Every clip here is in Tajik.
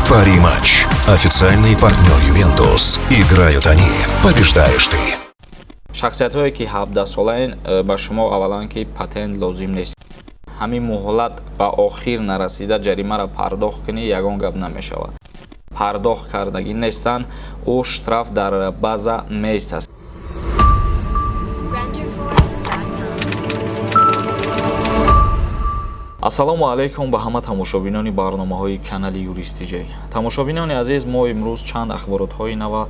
Пари-матч. Официальный партнер «Ювентус». Играют они. Побеждаешь ты. Шахсиятҳое, ки 17-солаен, ба шумо аввалан ки патент лозим нест. Ҳамин муҳлат ба охир нарасида ҷаримаро пардохт кунӣ, ягон гап намешавад. Пардохт кардагӣ нестанд, ӯ штраф дар база меистад. Renderforest.com. Ассалому алайкум ба ҳама тамошобинони барномаҳои канали Юристиҷей. Тамошобинони азиз, мо имрӯз чанд ахборотҳои нава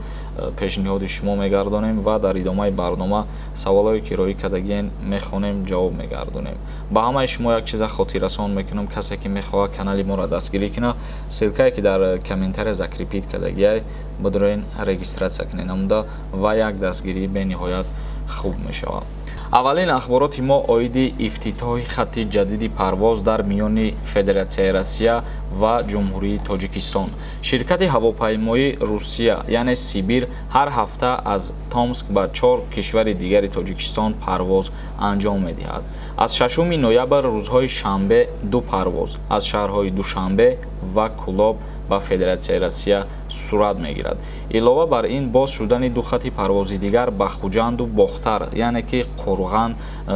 пешниҳоди шумо мегардонем ва дар идомаи барнома саволҳое, ки роӣ кардагиен, мехонем, ҷавоб мегардонем. Ба ҳамаи шумо як чиза хотиррасон мекунам: касе ки мехоҳад канали моро дастгирӣ кунад, ссылка е ки дар комментария закрепить кардагиай, бидроен, регистрация кунед намуда ва як дастгирии бениҳоят хуб мешавад. Аввалин ахбороти мо оиди ифтитоҳи хатти ҷадиди парвоз дар миёни Федератсияи Россия ва Ҷумҳурии Тоҷикистон. Ширкати ҳавопаймоии Русия, яъне Сибир, ҳар ҳафта аз Томск ба чор кишвари дигари Тоҷикистон парвоз анҷом медиҳад. Аз 6 ноябр рӯзҳои шанбе ду парвоз аз шаҳрҳои Душанбе ва Кӯлоб ба Федератсияи Россия сурат мегирад. Илова бар ин, боз шудани ду хатти парвози дигар ба Хуҷанду Бохтар, яъне ки Қурған,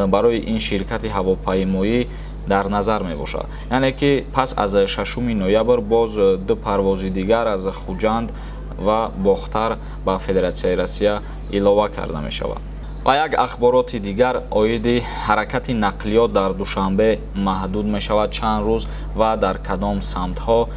барои ин ширкати ҳавопаймоӣ дар назар мебошад. Яъне ки пас аз 6 ноябр боз ду парвози дигар аз Хуҷанд ва Бохтар ба Федератсияи Россия илова карда мешавад. Ва як ахбороти дигар оиди ҳаракати нақлиёт дар Душанбе маҳдуд мешавад чанд рӯз ва дар кадом самтҳо.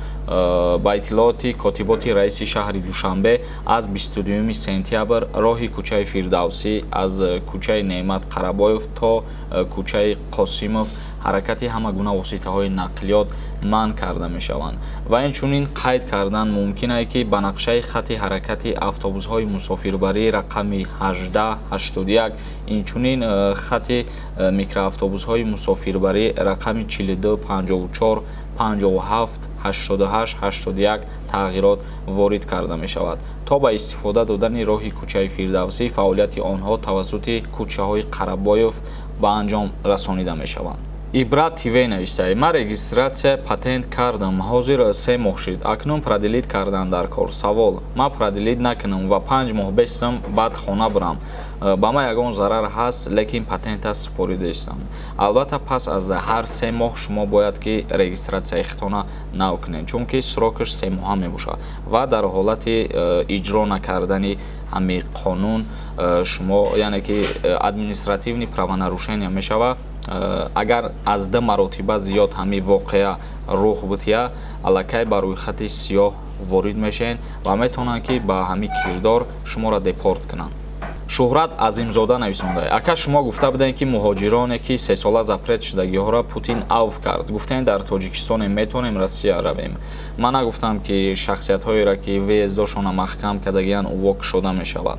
Ба иттилооти котиботи раиси шаҳри Душанбе, аз 22 сентябр роҳи кӯчаи Фирдавсӣ аз кӯчаи Неъмат Қарабоев то кӯчаи Қосимов ҳаракати ҳама гуна воситаҳои нақлиёт манъ карда мешаванд. Ва инчунин қайд кардан мумкин ае, ки ба нақшаи хатти ҳаракати автобусҳои мусофирбарӣ рақами 1881, инчунин хатти микроавтобусҳои мусофирбарӣ рақами 42 54 57 88 81 тағйирот ворид карда мешавад. То ба истифода додани роҳи кӯчаи Фирдавсӣ фаъолияти онҳо тавассути кӯчаҳои Қарабоев ба анҷом расонида мешаванд. Ибрат ТВ нависае: «Ман регистрация патент кардам, ҳозир 3 моҳ шид, акнун продлить кардан дар кор. Савол: ман продлить накунам ва 5 моҳ бестам, баъд хона бирам, ба ман ягон зарар ҳаст? Лекин патента супоридаистам». Албатта, пас аз ҳар 3 моҳ шумо бояд ки регистрация и худтона нав кунед, чунки срок аш 3 моҳа мебошад ва дар ҳолати иҷро накардани ҳамин қонун шумо, яъне ки административный правонарушение мешавад. Агар аз ду маротиба зиёд ҳамин воқеа рух бутия, аллакай ба рӯйхати сиёҳ ворид мешавед ва метавонанд, ки ба ҳамин кирдор шуморо депорт кунанд. Шӯҳрат Азимзода нависонда: «Ака, шумо гуфта будем, ки муҳоҷироне, ки 3 сола запрет шудагиҳоро Путин авф кард. Гуфтем, дар Тоҷикистоне, метавонем Россия равем». Ман нагуфтам, ки шахсиятҳоеро, ки въезд ошона маҳкам кардагиян, ӯво кушода мешавад.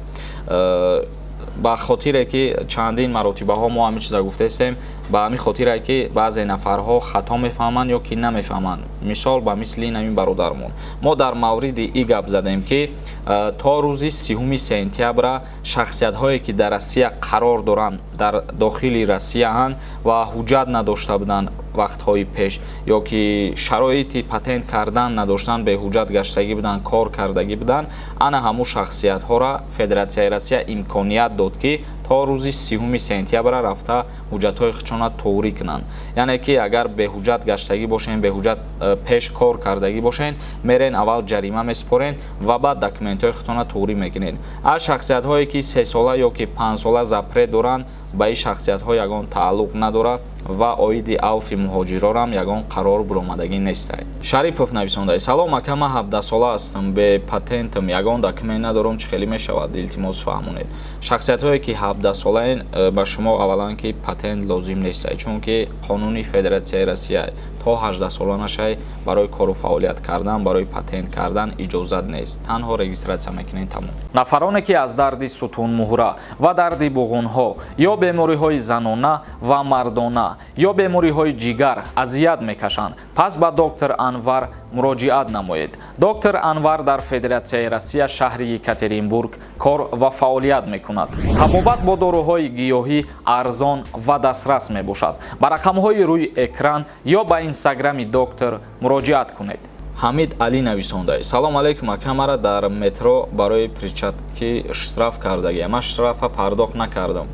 Ба хотире ки чандин маротибаҳо мо ҳамин чиза гуфтаистем, ба ҳамин хотире ки баъзе нафарҳо хато мефаҳманд ё ки намефаҳманд. Мисол, ба мисли ин ҳамин бародармон. Мо дар мавриди и гап задем, ки то рӯзи 30 сентябра шахсиятҳое, ки дар Россия қарор доранд, дар дохили Россияанд ва ҳуҷҷат надошта буданд вақтҳои пеш ё ки шароити патент кардан надоштанд, беҳуҷҷат гаштагӣ буданд, кор кардагӣ буданд, ана ҳамун шахсиятҳоро Федератсияи Россия имконият дод, ки то рӯзи 30 сентябра рафта ҳуҷҷатҳои худшона тӯғрӣ кунанд. Яъне ки агар беҳуҷҷат гаштагӣ бошен, беҳуҷҷат пеш кор кардагӣ бошен, мерен, аввал ҷарима месупорен ва баъд документҳои худтона тӯғрӣ мекунед. Аз шахсиятҳое, ки 3 сола ё ки 5 сола запрет доранд, ба ин шахсиятҳо ягон тааллуқ надорад ва оиди авфи муҳоҷирорам ягон қарор буромадагӣ нестай. Шарипов нависонда: «Салом, ака, ман 17-сола ҳастам, бе патентам, ягон документ надорам, чӣ хеле мешавад? Илтимос, фаҳмонед». Шахсиятҳое, ки 17-солаен, ба шумо аввалан ки патент лозим нестай, чунки қонуни Федератсияи Россия то 18 сола нашай, барои кору фаъолият кардан, барои патент кардан иҷозат нест, танҳо регистрация мекунед, тамом. Нафароне, ки аз дарди сутунмуҳра ва дарди буғунҳо ё бемориҳои занона ва мардона ё бемориҳои ҷигар азият мекашанд. Пас ба доктор Анвар муроҷиат намоед. Доктор Анвар дар Федератсияи Россия, шаҳри Екатеринбург кор ва фаъолият мекунад. Табобат бо доруҳои гиёҳӣ арзон ва дастрас мебошад. Ба рақамҳои рӯи экран ё ба инстаграми доктор муроҷиат кунед. Ҳамид Алӣ нависонда: «Салом алейкум, ака, мара дар метро барои перчатки штраф кардагия. Ман штрафа пардохт накардам.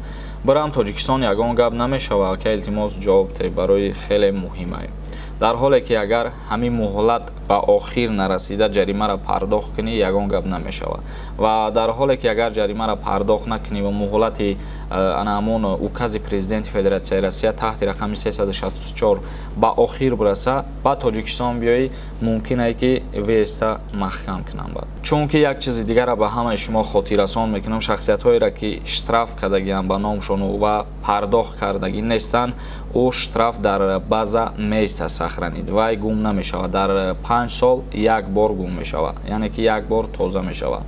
Бирам Тоҷикистон, ягон гап намешава? Ака, илтимос, ҷавоб те, барои хеле муҳимае.» Дар ҳоле ки агар ҳамин муҳлат ба охир нарасида ҷаримаро пардохт кунӣ, ягон гап намешавад. Ва дар ҳоле ки агар ҷаримаро пардохт накунӣ ва муҳлати ана ҳамон укази президенти Федератсияи Россия таҳти рақами 364 ба охир бираса, ба Тоҷикистон биёӣ, мумкин ае, ки въезд а маҳкам кунанд. Бад чунки як чизи дигарро ба ҳамаи шумо хотиррасон мекунам: шахсиятҳоеро, ки штраф кардагианд ба номшону ва пардохт кардагӣ нестанд, ӯ штраф дар база меиста, сохранить, вай гум намешавад. Дар 5 сол як бор гум мешавад, яъне ки як бор тоза мешавад.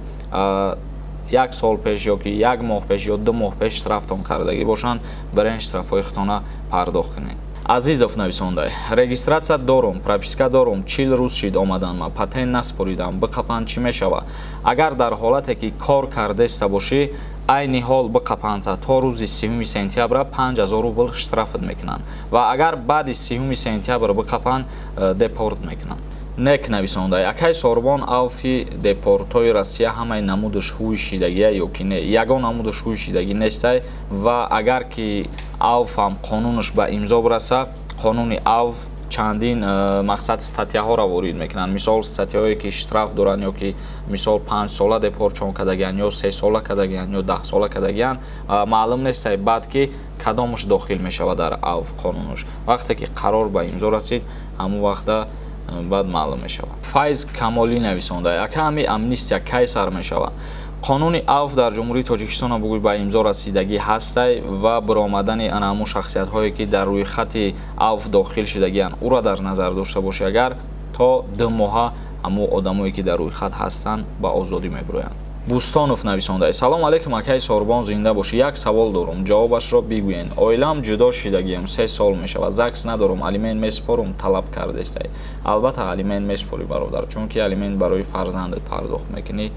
Як сол пеш ё ки як моҳ пеш ё 2 моҳ пеш штрафтон кардагӣ бошанд, бирен, штрафҳои худтона пардохт кунед. Азизов нависонда: «Регистрация дорум, прописка дорум, 40 рӯз шид омаданма, патент наспоридам, биқапанд, чӣ мешавад?» Агар дар ҳолате ки кор кардеста бошӣ, айни ҳол биқапанда, то рӯзи 30 сентябра 5000 рубл штрафат мекунанд ва агар баъди 30 сентябр биқапанд, депорт мекунанд. Нек нависонда: «Акай Сорбон, авфи депортҳои Россия ҳамаи намудаш ҳуи шидагия ё ки не?» Ягон намудаш ҳуи шидагӣ нестай. Ва агар ки авфам қонунаш ба имзо бираса, қонуни авф чандин мақсад статьяҳоро ворид мекунанд. Мисол, статьяҳое ки штраф доранд ё ки мисол 5сола депортшон кардагиянд, ё 3сола кардагиянд, ё 10сола кардагиянд, маълум нестай баъд ки кадомаш дохил мешавад дар авф қонунаш. Вақте ки қарор ба имзо расид, ҳамон вақта баъд маълум мешавад. Файз Камолӣ нависонда: «Ака, ҳами амнистия кай сар мешавад?» Қонуни авф дар Ҷумҳурии Тоҷикистон бугӯй ба имзо расидагӣ ҳастай ва баромадани ана ҳамун шахсиятҳое, ки дар рӯйхати авф дохил шидагианд, ӯро дар назар дошта бошӣ, агар то 2 моҳа ҳамун одамое, ки дар рӯйхат ҳастанд, ба озодӣ мебироянд. Бӯстонов нависонда: «Салом алейкум, акаи Сорбон, зинда бошӣ. Як савол дорум, ҷавобашро бигӯен. Оилаам ҷудо шидагиам, 3 сол мешавад, ЗАГС надорум, алимент месупорум, талаб кардестай?» Албатта, алимент месупорӣ, бародар, чунки алимент барои фарзандат пардохт мекунӣ,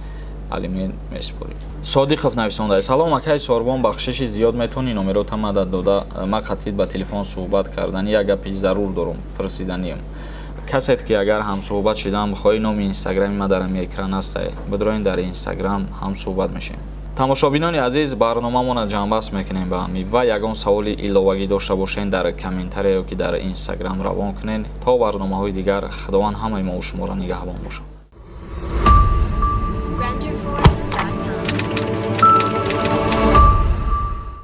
алимент месупорӣ. Содиқов нависонда: «Салом, акаи Сорбон, бахшиши зиёд, метавонӣ номерота мадад дода, ма қатид ба телефон суҳбат кардани, як гапи зарур дорум пурсиданиям?» Касет ки агар ҳамсуҳбат шидан бихоҳӣ, номи инстаграми ма дар ҳами экран ҳастай, бидроен, дар инстаграм ҳамсуҳбат мешавем. Тамошобинони азиз, барномамонро ҷамъбаст мекунем ба ҳами ва ягон саволи иловагӣ дошта бошен, дар комментария ё ки дар инстаграм равон кунен. То барномаҳои дигар, Худованд ҳамаи мову шуморо нигаҳбон бошад.